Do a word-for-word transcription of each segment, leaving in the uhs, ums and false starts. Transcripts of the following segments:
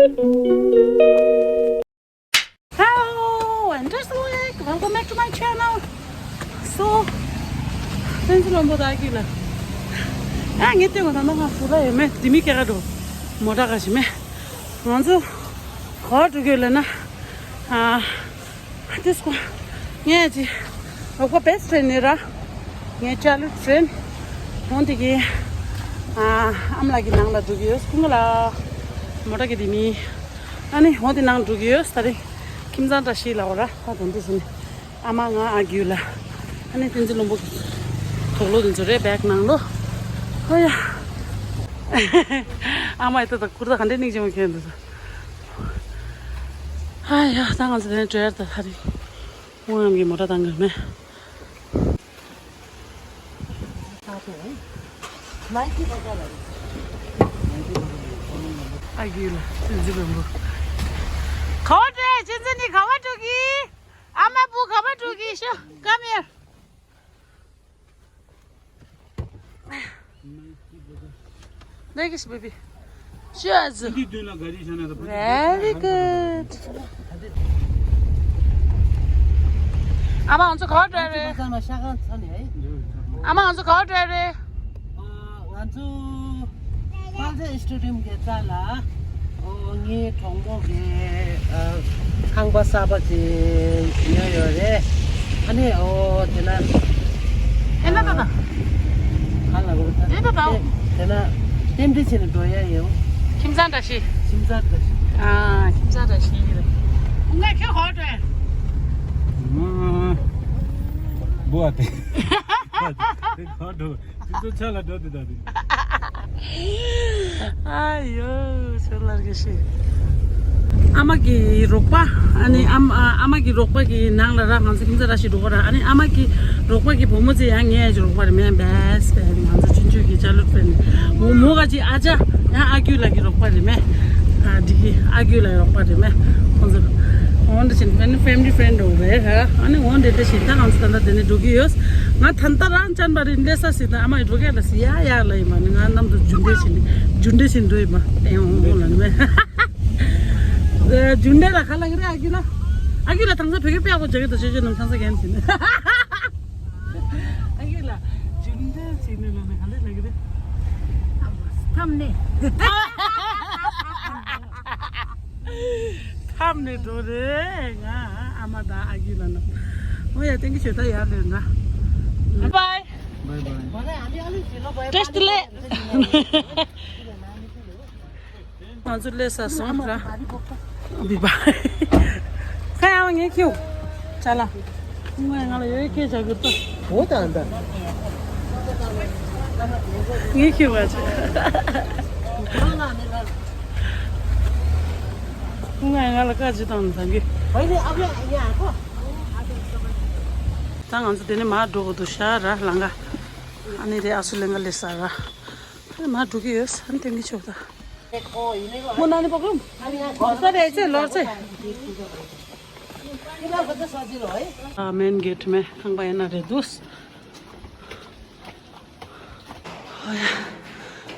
Hello and just like welcome back to my channel. So, བསྟན་འཛིན་ལྷུན་པོ་དང་ཨ་ཁུ་ལགས། ཨ་ངས་ལྟོས་གོ་ད་ནང་ང་བུ་ར་ཡོད་མེད་དེ་མི་སྐད་ག་འགྲོ། མོ་ཊ་ག་ཞིག་མེད། ང་ཚོ་ག་པར་འགྲོ་གི་ཡོད་ལབ་ན། ཨ། This one. ངས་ཅི། རོགས་པ་best friend ནི་ར། ངའི་childhood friend. འོན་ཏེ་གི། ཨ། ཨ་མ་ལགས་ཀྱི་ནང་ལ་འགྲོ་གི་ཡོད་སྐུ་ངོ་ལགས། མོ་ཊ་གི་དེ་མི། ཨ་ནི་འོན་ཏེ་ནང་འགྲོ་གི་ཡོད་ད་རེས། ཁྱིམ་ཚང་བཀྲ་ཤིས་ལགས་འོ་ར་ད་དོན་དུ་ཟིན། ཨ་མ་ང་ཨ་ཁུ་ལགས། ཨ་ནི་བསྟན་འཛིན་ལྷུན་པོ་གི། དུག་ལོག་དེ་ཚོ་རེད་བེག་ནང་ལོ། ཨོ་ཡ། ཨ་མ་ཡི་ད་ད་ཀུར་ད་ག་འདྲས་ནིག་ཅིག་མ་ཁྱེར་འདུག་ཨ་ཡ་ད་ང་ཚོ་དེ་ནས་བྲོས་ད་ད་རེད། ཝང་ཡམ་གྱི་མོ་ཊ་བཏང་གི་མེད། ཨ་ཁུ་ལགས་བསྟན་འཛིན་ལྷུན་པོ། ག་པར་འགྲོ་ཡ་བསྟན་འཛིན་ནི་ག་པར་འགྲོ་གི། ཨ་མ་བུ་ག་པར་འགྲོ་གི་ཤོ། Come here. Thank you, baby. Cheers. འདི་མདུན་ལ་ག་རེ་བྱས་ན་ད་བུ། Very good. ཨ་མ་ང་ཚོ་ག་པར་འགྲོ་རེད། ཨ་མ་ང་ཚོ་ག་པར་འགྲོ་རེད། ང་ཚོ་Palm Tree Stadium གི་རྩ་ལ། ཨོ་ངའི་གྲོགས་མོ་གི་ཨ་ཁང་པ་གསར་པ་ཅིག་ཉོས་ཡོད་རེད། ཨ་ནི་ཨོ་དེ་ན། ཨེ་ན་ད་ད། ག་ལ་གོ་ད། ཨེ་ད་ད། དེ་ན་རྟེན་འབྲེལ་བྱས་ནས་འགྲོ་ཡ་ཡོད། ཁྱིམ་ཚང་འདྲ་ཞིག་ཁྱིམ་ཚང་འདྲ་ཞིག་ཨ་ཁྱིམ་ཚང་འདྲ་ཞིག་ཡིན་རེད། ང་ཁྱོད་ཧོ་ཏྲེ། ཨ། བུ་ཨ་དེ། དེ་ག་འགྲོ། དེ་ཚོ་ཆ་ལ་འགྲོ་དེ་ད་དེ། ཨ་ཡོ། ཚོད་ལར་གི་ཤི། ཨ་མ་གི་རོགས་པ། ཨ་ནི་ཨ་མ་ཨ་མ་གི་རོགས་པ་གི་ནང་ལ་ར་ང་ཚོ་ཁྱིམ་ཚང་ར་ཞིག་འགྲོ་གི་ར། ཨ་ནི་ཨ་མ་གི་རོགས་པ་གི་བུ་མོ་ཚེ་ཡང་ངའི་རོགས་པ་རེད་མེད་བེས་བེས། ང་ཚོ་ཆུང་ཆུང་གི་ཅ་ལུ་ཕན་མོ་མོ་ག་ཅི་ཨ་ཅག་ཡང་ཨ་ཁུ་ལགས་ཀྱི་རོགས་པ་རེད་མེད། ཨ་འདི་གི་ཨ་ཁུ་ལགས་རོགས་པ་རེད་མེད། ཁོང་ཚོ་འོན་ཏེ་ཕན་family friend འགྲོ་གི་རེད། ཨ་ནི་འོན་ཏེ་དེ་བཞིན་ད་ང་ཚོ་ད་ལྟ་དེ་ནས་འགྲོ་གི་ཡོད། ང་ད་ལྟ་རང་ཅན་པ་རིན་ལས་ས་སི་ད་ཨ་མ་ཡི་འགྲོ་གི་ལ་སི་ཡ་ཡ་ལ་ཡི་མ་ནི་ང་གནམ་དུ་རྒྱུ་འབྲས་བཞིན་རྒྱུ་འབྲས་བཞིན་འགྲོ་ཡི་མ་ཏེ་འོང་འོང་ལ་ནི་མེད། རྒྱུ་འབྲས་ལ་ག་ལ་གི་རེད། ཨ་ཁུ་ལགས། ཨ་ཁུ་ལགས་ཐང་ས་བོད་སྐད་དཔེ་ཡག་པོ་རྒྱག་གི་འདུག་ཅེས་ཅེས་ནང་ཐང་ས་རྒན་ཟིན། ཨ་ཁུ་ལགས་རྒྱུ་འབྲས་ཟིན་ནས་ལ་ནི་ག་ལེ་ལ་གི་རེད། ཐམ་ནས། ཐམ་ནས་འགྲོ་རེད། ང་ཨ་མ་དང་ཨ་ཁུ་ལགས་ནང་། འོ་ཡ་ཏན་གི་ཆོད་ད་ཡར་ལེན་ན། Bye. Bye bye. བཀྲ་ཤིས་བདེ་ལེགས། ང་ཚོ་སླེབས་ས་སོང་ར། བི་བ། ཁ་ཡང་ངས་ཁྱེའུ། ཅ་ལག་ངས་ང་ལ་ཡོད་སྐད་ཆ་གི་ཏོ། འོ་ད་ད། ངས་ཁྱེའུ་བ་ཆ། ང་ང་ལ་བཀའ་ཅི་བཏང་ནས་ད་གི། ད་ང་ཚོ་དེ་ནས་མར་འགྲོ་དགོས་འདུག་ཤག་ར་ལང་ག་ཨ་ནི་རེད། ཨ་སུ་ལེང་ག་སླེབས་ས་ར། ཨ་ནི་མར་འགྲོ་གི་ཡོད་ས་ནི་དེང་གི་ཆོག་ད། Mo nani pokrum? Sa de che lor che. Main gate me thang ba na re dus.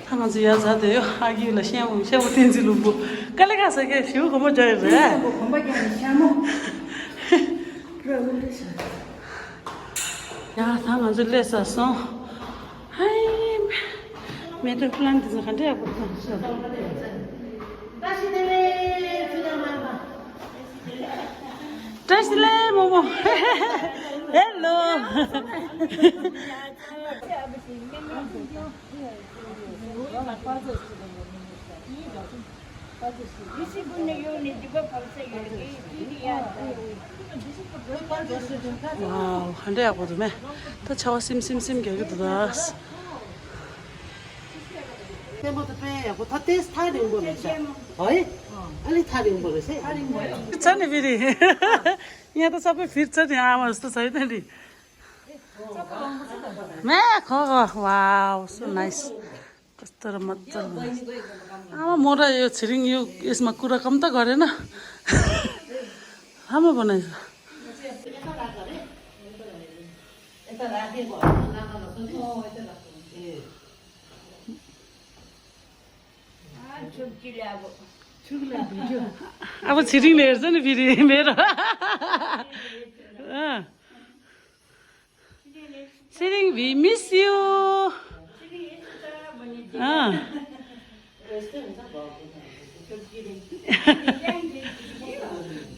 Thang zi ya za de yo agi la shen wo shen wo tin zi lu bu. Ka le ka sa ke shu ko mo ja re. Ko mo ja ni sha mo. ཡ་ད་ང་ཚོ་སླེབས་ཚར་སོང་། ཧའི། མེ་ཏོག་པི་ལན་དེ་ཚོ་ག་འདྲ་ཡག་པོ་བཏང་སོང་། བཀྲ་ཤིས་བདེ་ལེགས། ཕུ་ཐག་མ་ལ། བཀྲ་ཤིས་བདེ་ལེགས་མོ་མོ། ཧེ་ལོ། ཝའོ། ཧ་འདྲ་ཡག་པོ་འདུག་མེ། ད་ཆར་པ་སིམ་སིམ་སིམ་རྒྱག་གི་འདུག་ད། སེམས་པ་ད་དཔེ་ཡག་པོ་ད་ལྟའི་ཐག་རིང་པོ་རེད་ཤག་ཧོ་ཡེ། ཨ་ལི་ཐག་རིང་པོ་རེད་ཤག་ཚ་ནི་བི་རི། ངས་ད་ཚ་པོའི་བིར་ཚ་ནི་ཨ་མ་སུ་ཚ་ཡི་ད་རི། མེ་ཁོ་ཁོ། Wow, so nice. ཏར་མ་ཏར་མ། ཨ་མ་མོ་ར་ཡོད་ཚེ་རིང་ཡོད་ཨེས་མ་ཀུ་ར་ཀམ་ཏ་ག་རེ་ན། ཧ་མ་བོ་ན་ཡོད། ཨ་ཕ་ཚེ་རིང་ལེར་ཟ་ནི་བི་རི་མེ་ར། ཨ། ཚེ་རིང་we miss you. ཨ།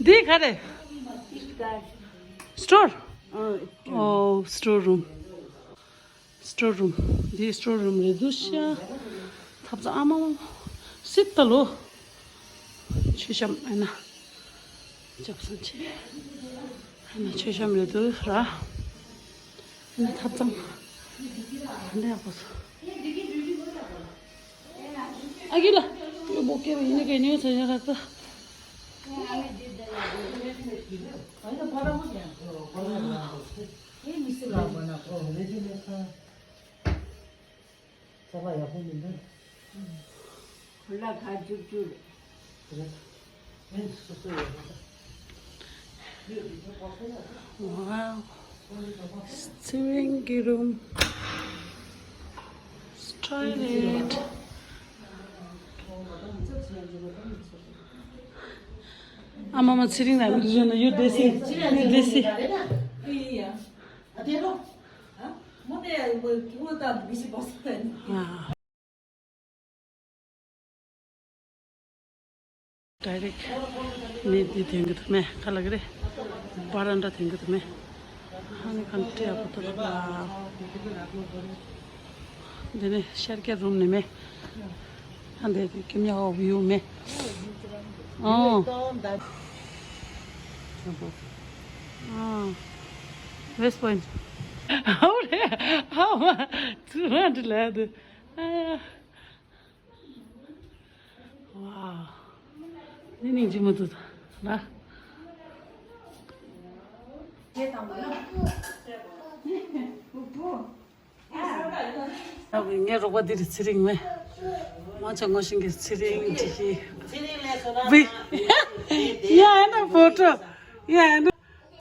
འདི་ག་རེ། སི་ཊོར། ཨོ་སི་ཊོར་རུམ། སི་ཊོར་རུམ། འདི་སི་ཊོར་རུམ་རེད་འདུག་ཤག་ཐབ་ཚང་ཨ་མ་མ་སྲིད་ད་ལོ། མཆོད་བཤམས་ཨ་ན། ལྕགས་སོན་ཆེ། ཨ་ན་མཆོད་བཤམས་རེད་འདུག་ར། ཨ་ན་ཐབ་ཚང་། འདི་ཡག་པོ་སོ། ཨ་གི་ལ། ཡོ་བོ་ཀེ་བ་ཡིན་ན་གེ་ཉོ་ཚ་ཡ་རག་ད། Wow. Sitting room. Toilet. ཨ་མ་མ་ཚེ་རིང་ལ་མི་བཟོས་ན་ཡུལ་བདེ་སི་ཡུལ་བདེ་སི། ཌའི་རེག་ནི་འདི་དེང་གི་དུ་མེ་ཁ་ལག་རེ་བ་ར་འདྲ་དེང་གི་དུ་མེ། ཧ་ནི་ཁང་ཁྲི་ཡག་པོ་ཐོག་ལ། འདི་ནི་ཤར་རྒྱག་རུམ་ནི་མེ། ཧ་འདི་ཀེམ་ཡག་བིའུ་མེ། ཨོ། ཨོ། West Point. ཧའོ་རེ་ཧའོ་མ་ཚུ་མ་འདི་ལ་འདི། ཨ་ཡ། ཝའོ། འདི་སྙིང་རྗེ་མོ་འདུག་ད་ལ། ངའི་རོགས་པ་འདི་རེད་ཚེ་རིང་མེ། མང་ཆེ་ངོ་ཤེས་ཀྱི་ཚེ་རིང་འདི་ཞིག་བི། ཡ་ཨ་ན་ཕོ་ཊོ། ཡ་ཨ་ན།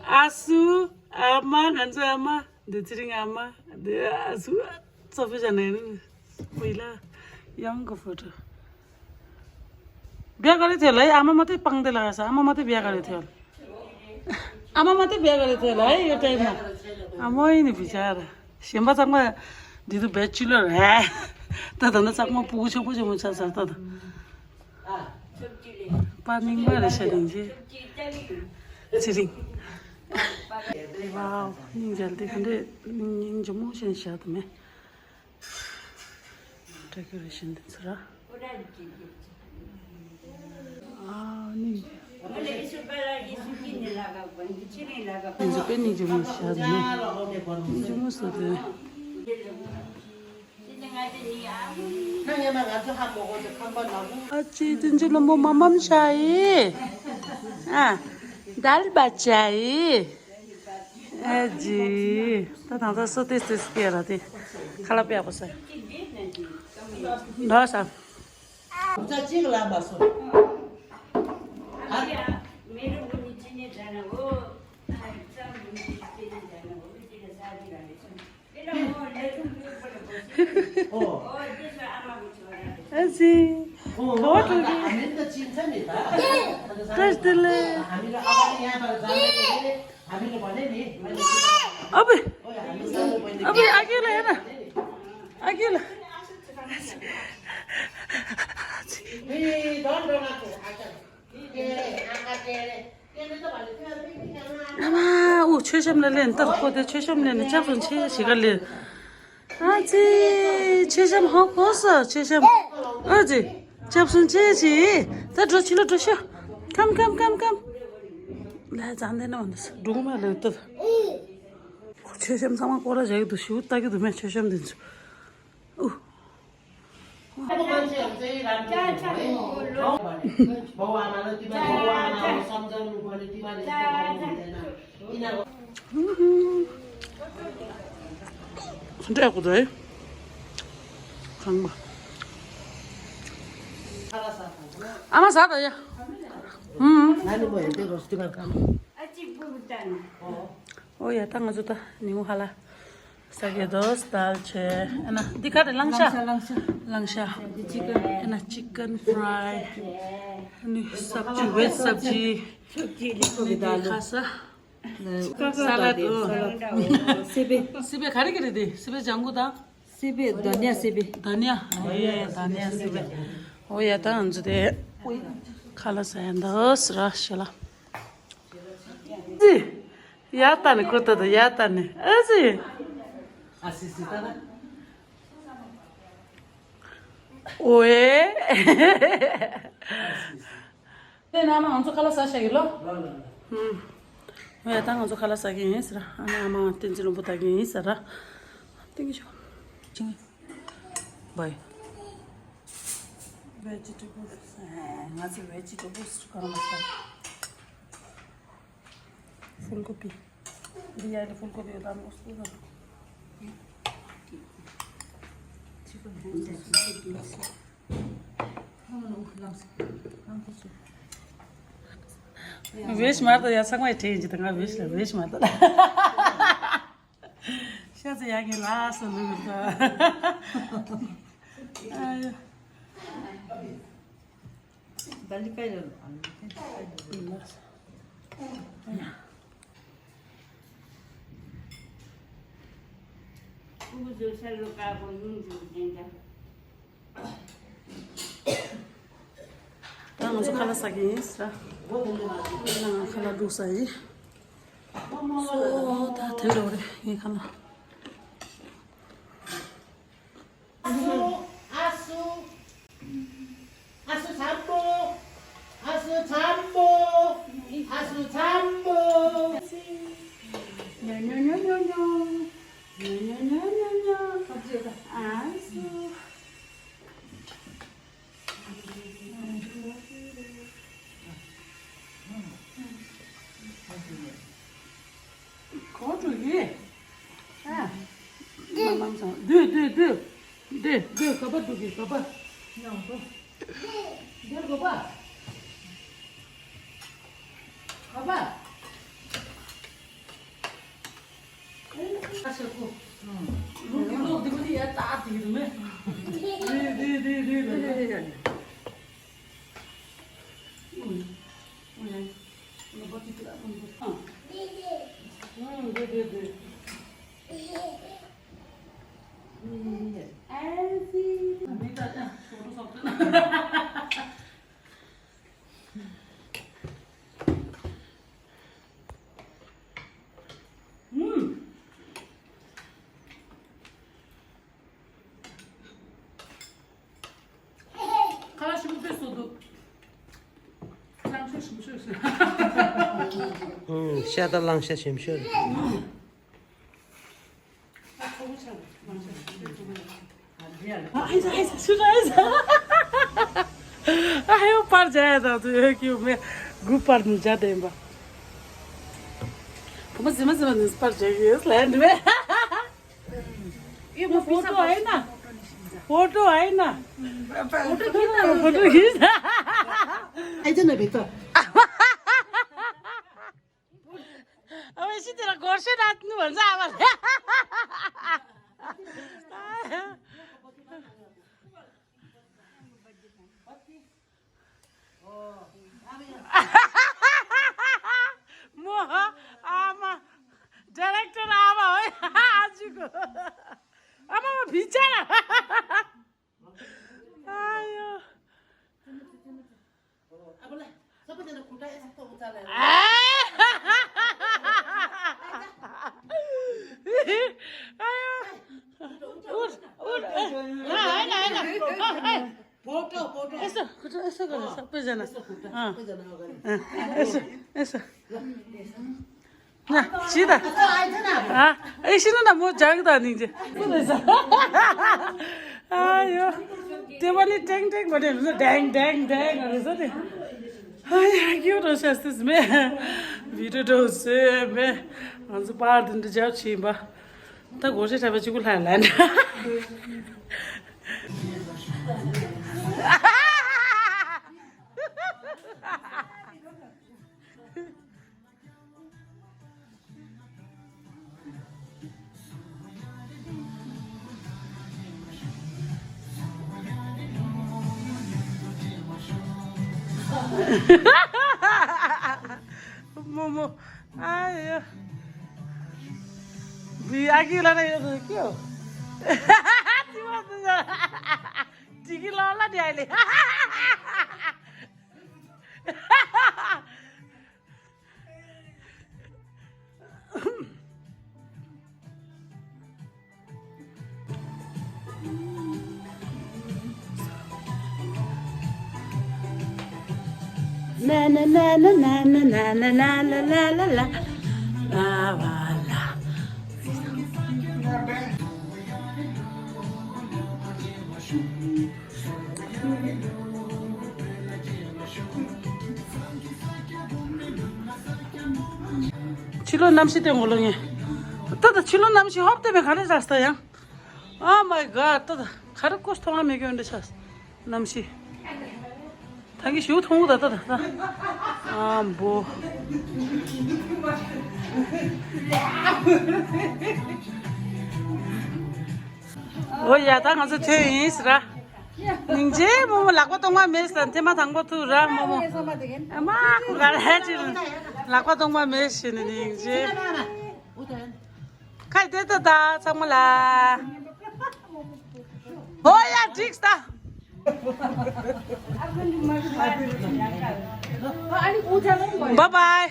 ཨ་སུ། ཨ་མ་ང་ཚོའི་ཨ་མ། འདི་ཚེ་རིང་ཨ་མ། འདི་ཨ་སུ། ཙོ་ཕི་ཅ་ནའི་ནི། བི་ལ། ཡང་གི་ཕོ་ཊོ། བེ་ག་རེ་ཐེ་ལ་ཨ་མ་མ་ཏེ་པང་ཏེ་ལ་ས་ཨ་མ་མ་ཏེ་བེ་ག་རེ་ཐེ་ལ། ཨ་མ་མ་ཏེ་བེ་ག་རེ་ཐེ་ལ་ཡོ་ཏེ་མ། ཨ་མོ་ཡིན་ནི་བི་ཅ་ར། གཞན་པ་ཚང་མ་འདི་དུ་བེ་ཅི་ལོ་རེ། ད་ད་ན་ཚང་མ་ཕྲུ་གུ་ཆེན་པོ་ཆེན་པོ་ཆགས་ཚར་ད་ད། པ་རྙིང་པ་རེ་ཤ་རིང་ཆེ། ཚེ་རིང་། ཝའོ། སྙིང་རྗེ་ལ་དེ་ག་འདྲས་སྙིང་རྗེ་མོ་ཞིག་བཞག་ཏུ་མེད། ཌེ་ཀོ་རེ་ཤན་དེ་ཚོ་ར། ཨ་ནི། དེ་ཚོ་དཔེ་སྙིང་རྗེ་མོ་ཞིག་བཞག་ཏུ་མེད། སྙིང་རྗེ་མོ་སོ་དེ། ཨ་ཅེ་དུན་ཅི་ལོ་མོ་མ་མམ་ཤ་ཡི། ཨ། དལ་བ་ཅ་ཡི། ཨ་ཅེ། ད་དང་ད་སོ་ཏེ་སི་ཏེ་སི་ཀེ་ར་ཏེ། ཁ་ལ་པེ་ཡག་པོ་ས། འདྲ་ས། ཅིག་ལ་མ་སོ། ཨ། ཨ་ཙི། ག་བ་ཐུག་གི། བཀྲ་ཤིས་བདེ་ལེགས། ཨ་བི། ཨ་བི་ཨ་ཁེ་ལ་ཡ་ན། ཨ་ཁེ་ལ། ཨ་མ། འུ་མཆོད་བཤམས་ལ་ལེན་ཏར་ཁོ་དེ་མཆོད་བཤམས་ལེན་ནས་ཆབ་སོང་ཆེ་ཞིག་ག་ལེན། ཨ་ཙི། མཆོད་བཤམས་ཧོ་ཁོ་སོ་མཆོད་བཤམས། ཨ་ཙི། ཆབ་སོང་ཆེ་ཞིག་ད་འགྲོ་ཕྱི་ལ་འགྲོ་ཤོག་ཁམ་ཁམ་ཁམ་ཁམ། ལ་ཙང་དེ་ན་འོང་འདུག་སྒྲུང་མ་ལེན་ཏར། མཆོད་བཤམས་ཚང་མ་སྐོར་ར་བཞག་གི་འདུག་ཞུ་ལྟ་གི་འདུག་མེད་མཆོད་བཤམས་དེ་ཚོ། འུ། འདྲ་ཡག་པོ་འདུག་ཨེ། ཁང་པ། ཨ་མ་ཟ་ད་ཡ། ཨུམ། ཨོ་ཡ་ད་ང་ཚོ་ད་ནིའུ་ཧ་ལ། ཟ་གི་འདུག་དལ་ཆེ། ཨ་ན་འདི་ག་རེ། གླང་ཤ། གླང་ཤ། གླང་ཤ། འདི་ཅི་ཀན། ཨ་ན་ཅི་ཀན་ཕ་རའི། ཨ་ནི་སབ་ཇི། ཝེཇ་སབ་ཇི། ཨ་ནི་འདི་ཁ་ས། ས་ལད། ཨོ། སི་པན། སི་པན་ག་རེ་ག་རེ་དེ། སི་པན་ལྗང་གུ་དང་། སི་པན་དྷ་ནི་ཡ། སི་པན། དྷ་ནི་ཡ། ཨེ་དྷ་ནི་ཡ་སི་པན། ཨོ་ཡ། ད་ང་ཚོ་དེ་ཁ་ལག་ཟ་ཡ་འདུག་ཟེར་ར་ཤི་ལ། ཙི། ཡ་ད་ནི་ཁོ་ད་ད་ཡ་ད་ནི་ཨ་ཙི། ཨ་སི་སི་ད་ན། ཨོ་ཨེ། དེ་ན་ང་ཚོ་ཁ་ལག་ཟ་ཤ་ཡི་ལོ། ཧུམ། ཨོ་ཡ། ད་ང་ཚོ་ཁ་ལག་ཟ་གི་ཡིན་ཟེར། ཨ་ནི་ཨ་མ་བསྟན་འཛིན་ལུང་པ་ལྟ་གི་ཡིན་ཟེར། ཏིང་ཞོ། བའི། ཝེ་ཇི་ཊེ་བལ་སི། ང་ཚོ་ཝེ་ཇི་ཊེ་བལ་སི་གང་ལ་ཟ། ཕུལ་གོ་པི། འདི་ཡ་ལ་ཕུལ་གོ་པི་ཡོད་དམ་ཨོ་སི་ལ། ཅི་གོ་འདི་ཟ། ཝེཇ་མ་ད་ཡ་ཚང་མ་ཡ་དྲན་གྱི། ད་ང་ཝེཇ་ལ་ཝེཇ་མ་ད། ཤ་ཚ་ཡ་ངའི་ལ་སོ་ལུག་ད། ཨ་ཡ། ད་ལི་ཀ་ཡ་ལ། ད་ང་ཚོ་ཁ་ལག་ཟ་གི་ཡིན་ཟེར། ང་ཁ་ལག་འདུག་ཟ་ཡིན། སོ་ད་དེ་འགྲོ་རེད། ངའི་ཁ་ལག། ཨ་སུ། ཨ་སུ། ཨ་སུ་འཇམ་པོ། ཨ་སུ་འཇམ་པོ། ཨ་སུ་འཇམ་པོ། ཉོ་ཉོ་ཉོ་ཉོ་ཉོ། ཉོ་ཉོ་ཉོ་ཉོ་ཉོ། ཨ་སུ། གོ་འགྲོ་གི། ཨ། མ་ལམ་སང་། སྡོད་སྡོད་སྡོད། སྡོད་སྡོད། ག་པ་འགྲོ་གི། ག་པ། སྡོད་ག་པ། ག་པ། ཨ་ཤ་ཁོ། ལུག་གི་ལོག་འདི་མ་ནི་ཡ་ཏག་ཏི་རུ་མེ། རེ་རེ་རེ་རེ་རེ། ཁ་ལག་ཞིམ་པོ་དཔེ་བཟོ་འདུག་གླང་ཤ་ཞིམ་ཤོས་ཤོས། ཨུམ། ཤ་དང་གླང་ཤ་ཞིམ་ཤོས་རེད། ཨ་ཚོ་བོ་ཆགས་གླང་ཤ་ཞིམ་ཤོས། ཨ་ཨེ་ཟ་ཨེ་ཟ་ཤུ་ར་ཨེ་ཟ། ཨ་ཧེ་པར་ཇ་ཡ་དང་དུ་ཡོད་ཀྱི་མེ་གུ་པར་ནི་ཇ་དེན་པ། བུ་མོ་ཟི་མ་ཟི་མ་ནི་པར་ཇ་ཡོད་ལན་མེ། ये वो फोटो है ना? फोटो है ना? फोटो खींचना। फोटो खींचना। ऐसे ना बेटा। अब ऐसी तेरा गोर से रात में बन जा। म आमा, डाइरेक्टर आमा हो आजको। आमा, म भिजा। आयो। अब ल, सबैजना खुट्टा यस्तो उचालेर। आयो। उठ, उठ, ए, होइन, होइन। Photo, photo. यसो, खुट्टा यसो गर, सबैजना। यसो खुट्टा, अँ। सबैजना अगाडि। अँ, यसो, यसो। ल, यसो। ल, छिटो। यसो आइज न। अँ, एकछिन न, म जाग त निक्लिन्छु। आयो। त्यो पनि ट्याङ ट्याङ भन्यो भने चाहिँ ड्याङ, ड्याङ, ड्याङ भनेको छ नि। आयो, के हो रहेछ यस्तो इसमे? भिडियो डोसे मे। हजुर, पार दिन त जाऊ छिम्बा। त घोषे छ बजीको line line. རྨོ་མོ། ཨ་ཡོ། འདི་ཨ་ཁུ་ལ་ན་ཡོད་ཟེར་ཀྱོ། ཅི་མ་ཟེར། ཅི་གི་ལ་ལ་དེ་ཨ་ལེ། ཕྱི་ལོགས་གནམ་གཤིས་དེ་ངོ་ལོག་ངེ། ད་ད་ཕྱི་ལོགས་གནམ་གཤིས་ཧོབ་སྟེ་མེད་ག་རེ་ཟ་ས་ཡང་། Oh my god ད་ད་ག་རེ་ཀོས་མཐོང་བ་མེད་གི་འདྲ་ཆགས། གནམ་གཤིས། ད་གི་ཞུ་མཐོང་གི་ད་ད་ད་ད། ཨ་འབོ། འོ་ཡ་ད་ང་ཚོ་ཐོན་ཡིན་ཟེར་ར། སྙིང་རྗེ་རྨོ་མོ་ལག་པ་སྟོང་པ་མེད་ཟེར་ཐེངས་མ་དང་པོ་ཐུག་ར་རྨོ་མོ། ཨ་མ་ཁོ་ག་རེ་ཅི་ལག་པ་སྟོང་པ་མེད་ཞེས་ནས་སྙིང་རྗེ། ཁ་བདེ་ད་ད་ཚང་མ་ལ། འོ་ཡ་འགྲིགས་ད། Bye bye.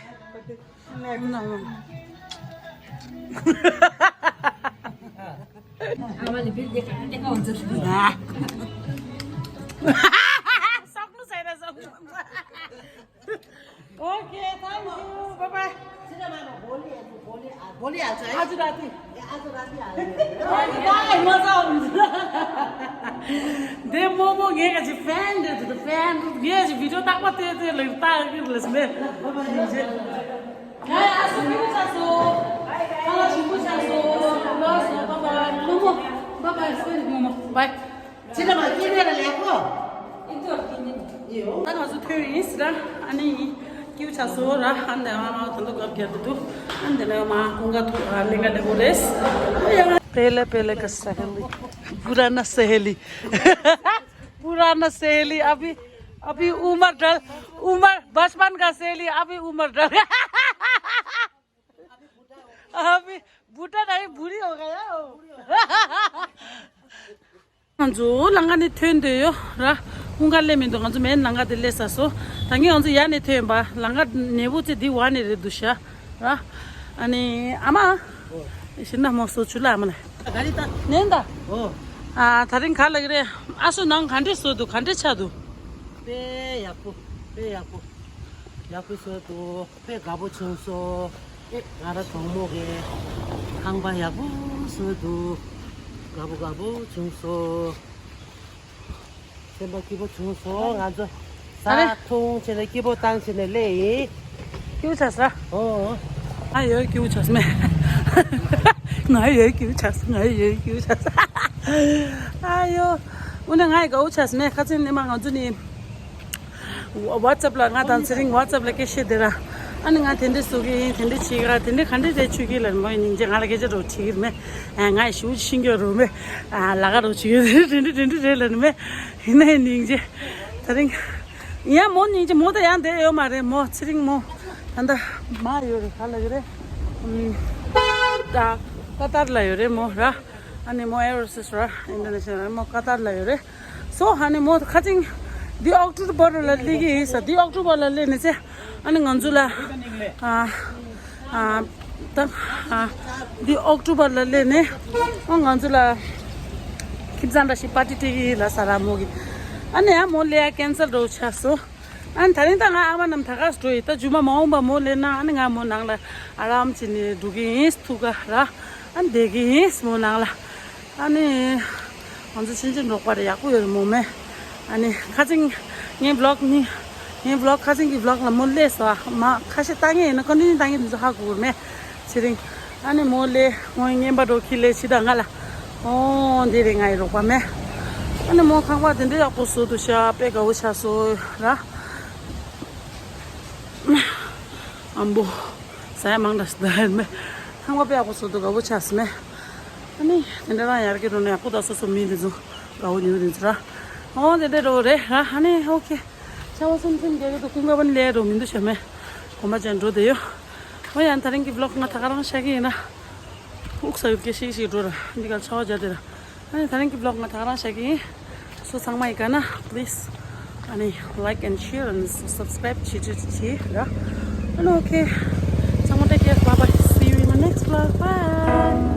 Okay, thank you. Bye bye. भोलि हाल्छ है। आज राति। ए, आज राति हाल्यो। आज राति, मजा आउँछ। दे मोमो गे का चाहिँ फ्यान दे त फ्यान गे चाहिँ भिडियो ताक्पा ते ते लग ता के लस मे। ए, आज सुबह चासो। आज सुबह चासो। बस, bye bye. Momo, bye bye, sorry, momo. Bye. ཁྱེད་རང་ལ་སྐྱེ་དམན་ལ་ལེགས་པོ། ད་ང་ཚོ་ཐོན་ཡིན་ཟེར། ཨ་ནི་ཀིའུ་ཆ་སོ་ར་ཨ་འདི་ཨ་མ་ད་ལྟ་སྐབས་བརྒྱབ་ཏུ་འདུག་ཨ་འདི་ལ་མ་ཀུན་དགའ་ཐུག་ཨ་ལེ་ག་ལེ་གོ་རེས། पहले पहले का सहेली, पुराना सहेली। पुराना सहेली, अभी अभी उम्र ढल, उम्र बचपन का सहेली, अभी उम्र ढल। अभी बुढ़ा नहीं, बूढ़ी हो गया हो। ང་ཚོ་ལམ་ཁ་ནས་ཐོན་འདོད་ཡོད་ར། དཔུང་ཁ་སླེབས་མི་འདུག་ང་ཚོ་མེད་ལམ་ཁ་དེ་སླེབས་ས་སོ། ད་ངས་ང་ཚོ་ཡར་ནས་ཐོན་པ་ལམ་ཁ་ནས་བུ་ཚེ་འདི་བར་ནས་རེད་འདུག་ཤ་ར། ཨ་ནི་ཨ་མ། ཤི་ན་མོ་སོ་ཆུ་ལ་ཨ་མ་ལ། ག་རེ་ད། ནན་ད། ཨོ། ཨ་ད་རིང་ག་ལ་གི་རེད། ཨ་སོ་ནང་ག་འདྲས་བཟོ་འདུག་ག་འདྲས་ཆགས་འདུག་དཔེ་ཡག་པོ། དཔེ་ཡག་པོ། ཡག་པོ་བཟོ་འདུག་དཔེ་དགའ་པོ་བྱུང་སོང་། ཨེ་ང་ར་གྲོགས་མོ་གི་ཁང་པ་ཡག་པོ་བཟོས་འདུག་དགའ་པོ་དགའ་པོ་བྱུང་སོང་། སེམས་པ་སྐྱིད་པོ་བྱུང་སོང་། ང་ཚོ་ས་འཐུང་བྱས་ནས་སྐྱིད་པོ་བཏང་བྱས་ནས་སླེབས་ཡིན། སྐྱིད་པོ་ཆགས་སོང་། ཨོ། ང་ཡོད་སྐྱིད་པོ་ཆགས་སོང་། ང་ཡོད་སྐྱིད་པོ་ཆགས་སོང་། ང་ཡོད་སྐྱིད་པོ་ཆགས་སོང་། ཨ་ཡོ། དངོས་གནས་ང་ཡི་དགའ་པོ་ཆགས་སོང་། ཁ་ཚན་ནས་མ་ང་ཚོ་ནི། WhatsApp ལ་ང་དང་ཚེ་རིང་WhatsApp ལ་སྐད་བཤད་དེ་ར། ཨ་ནི་ང་དེ་འདྲས་བཟོ་གི་ཡིན། དེ་འདྲས་བྱེད་ག་དེ་འདྲས་ག་འདྲས་རེད་ཆུ་གི་ལ་མོ་ཡིན་ཅེ་ང་ལ་སྐད་ཆ་རོ་བྱེད་ཀྱི་མེད། ང་ཡི་ཞུ་ཤིང་གི་རོ་མེད། ལ་ག་རོ་བྱེད་ཀྱི་རེད། དེ་འདྲས་དེ་འདྲས་རེད་ལ་ནི་མེད། ཡིན་ན་ཡིན་ཅེ། ད་རིང་། ཡང་མོ་ཡིན་ཅེ་མོ་ད་ཡང་བསྡད་ཡོད་མ་རེད། མོ་ཚེ་རིང་མོ། ད་ལྟ་མ་ཡོད་རེད། ག་ལ་གི་རེད། ད་ཀ་ཏར་ལ་ཡོད་རེད་མོ་ར། ཨ་ནི་མོ་ཨེ་རོ་སིས་ར་ཨིན་ཌོ་ནེ་ཤི་ཡ་ར་མོ་ཀ་ཏར་ལ་ཡོད་རེད། སོ་ཧ་ནི་མོ་ཁ་ཅིང་འདི་ཨོག་ཊོ་བར་ལ་སླེབས་ཀྱི་ཡིན་ས། འདི་ཨོག་ཊོ་བར་ལ་སླེབས་ནས་ཚེ་ཨ་ནི་ང་ཚོ་ལ་ཨ་ཨ་ད་ཨ་འདི་ཨོག་ཊོ་བར་ལ་སླེབས་ནས་ཨོ་ང་ཚོ་ལ་ཁྱིམ་ཚང་འདྲ་ཞིག་པར་ཊི་སྤྲད་ཀྱི་ཡིན་ལ་ས་ར་མོ་གི། ཨ་ནི་ཡང་མོ་སླེབས་ཡ་ཀེན་སལ་འགྲོ་ཆགས་སོ། ཨ་ནི་ད་རིང་ད་ང་ཨ་མ་རྣམས་ད་ག་སེ་འགྲོ་ཡི། ད་རྗེས་མ་མ་འོངས་པ་མོ་སླེབས་ན་ཨ་ནི་ང་མོ་ནང་ལ་ཨ་རམ་བྱས་ནས་འགྲོ་གི་ཡིན་ཐུག་ག་ར། ཨ་ནི་བསྡད་ཀྱི་ཡིན་མོ་ནང་ལ། ཨ་ནི་ང་ཚོ་ཆུང་ཆུང་འབྲོག་པ་རེད། ཡག་པོ་ཡོད་རེད་མོ་མེ། ཨ་ནི་ཁ་ཅིག་ངའི་བི་ལོག་ནི་ངའི་བི་ལོག་ཁ་ཅིག་གི་བི་ལོག་ལ་མོ་སླེབས་སོང་། ཨ་མ་ཁ་ཤས་ལྟ་ངེས་ཡིན་ན་ཀོན་ཊི་ནིའུ་བཏང་ངེས་འདུག་ཧ་གོ་གི་མེད་ཚེ་རིང་། ཨ་ནི་མོ་སླེབས་མོ་ཡི་རྔན་པ་འགྲོ་ཁྱི་སླེབས་ཕྱི་དང་ང་ལ། ཨོ་འདི་རེད་ང་ཡི་རོགས་པ་མེ། ཨ་ནི་མོ་ཁང་པ་དེ་འདྲ་ཡག་པོ་བཟོ་འདུག་ཤག་དཔེ་དགའ་བོ་ཆགས་སོང་ར། ཨམ་བོ། ཟ་ཡ་མང་དྲགས་ཟ་ཡ་མེད། ཁང་པ་དཔེ་ཡག་པོ་བཟོ་འདུག་དགའ་བོ་ཆགས་སོང་མེ། ཨ་ནི་དེ་འདྲ་རང་ཡར་གྱི་འགྲོ་ན་ཡག་པོ་ད་སོ་སོ་མི་དེ་ཚོ་དགའ་བོ་ཉོ་དེ་ཚོ་ར། ཨོ་དེ་འདྲ་འགྲོ་རེད་ར། ཨ་ནི་ཨོ་ཁེ། ཆར་པ་སིམ་སིམ་རྒྱག་གི་འདུག་ཀུན་དགའ་བ་ནི་ལས་རོ་མི་འདུག་ཤ་མེད། གོམ་པ་ཅན་འགྲོ་བསྡད་ཡོད། འོ་ཡང་ད་རིང་གི་ཝི་ལོག་ང་ད་ག་རང་བཤད་ཀྱི་ཡིན་ན། དབུགས་ས་ཡོད་ཀྱི་ཤིག་ཤིག་འགྲོ་ར་འདི་ག་ཆར་པ་རྒྱག་བསྡད་ར། ཨ་ནི་ད་རིང་གི་ཝི་ལོག་ང་ད་ག་རང་བཤད་ཀྱི་ཡིན། སོ་ཚང་མ་ཡི་ག་ན་please ཨ་ནི་like and share and subscribe བྱེད་བྱེད་བྱེད་ར། ཨ་ནི་okay ཚང་མ་take care, bye bye, see you in my next vlog, bye.